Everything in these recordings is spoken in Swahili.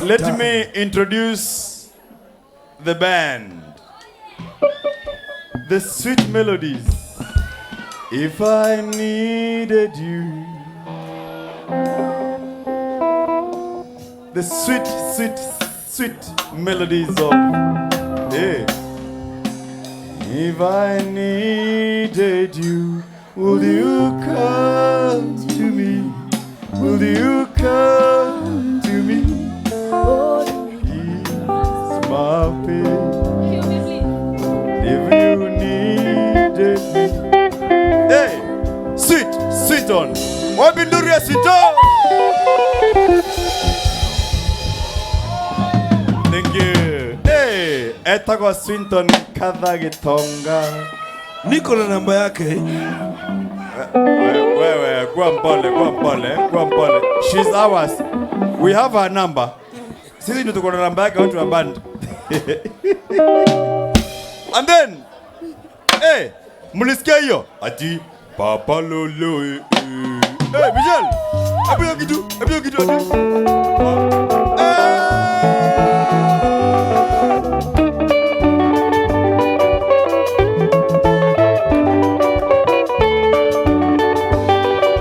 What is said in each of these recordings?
Let me introduce the band. The sweet melodies. If I needed you. The sweet, sweet, sweet melodies of. Hey. If I needed you, will you come to me? Will you come to me? Ease my pain. If you needed me. Hey, sweet, sweet on. Wapi nduru ya sweet on? Thank you. Hey, etagwa Swinton Kadha Gitonga. Niko na namba yake. Wewe, kuwa mpole, kuwa mpole, kuwa mpole. She's ours. We have her number. Sisi ndio tuko na namba yake, watu wa band. And then, hey, mlisikia hiyo? Ati papa lolo. Eh, eh. Hey, Michelle. Hebu hiyo kitu, hebu hiyo kitu ati.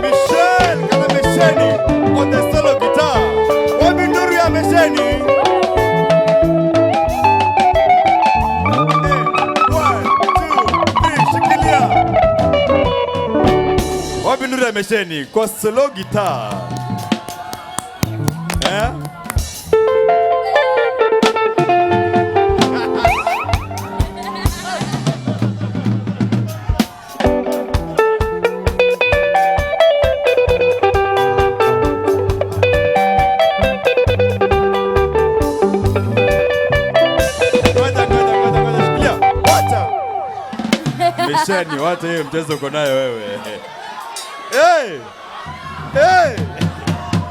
Michelle kana Mesheni on the solo guitar. Wapi nduru ya Mesheni? Hey, one, two, three, shikilia. Wapi nduru ya Mesheni kwa solo guitar? Eh? Ngoja, ngoja, ngoja, ngoja, shikilia. Wacha. Mesheni, wacha hiyo mchezo uko nayo wewe. Hey! Hey!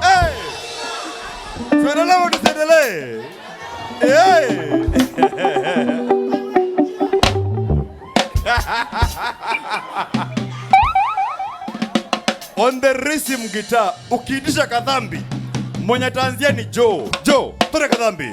Hey! Tuendelee au tusiendelee? Hey! On the rhythm guitar, ukiitisha kadhambi, mwenye ataanzia ni Joe. Joe, toa kadhambi.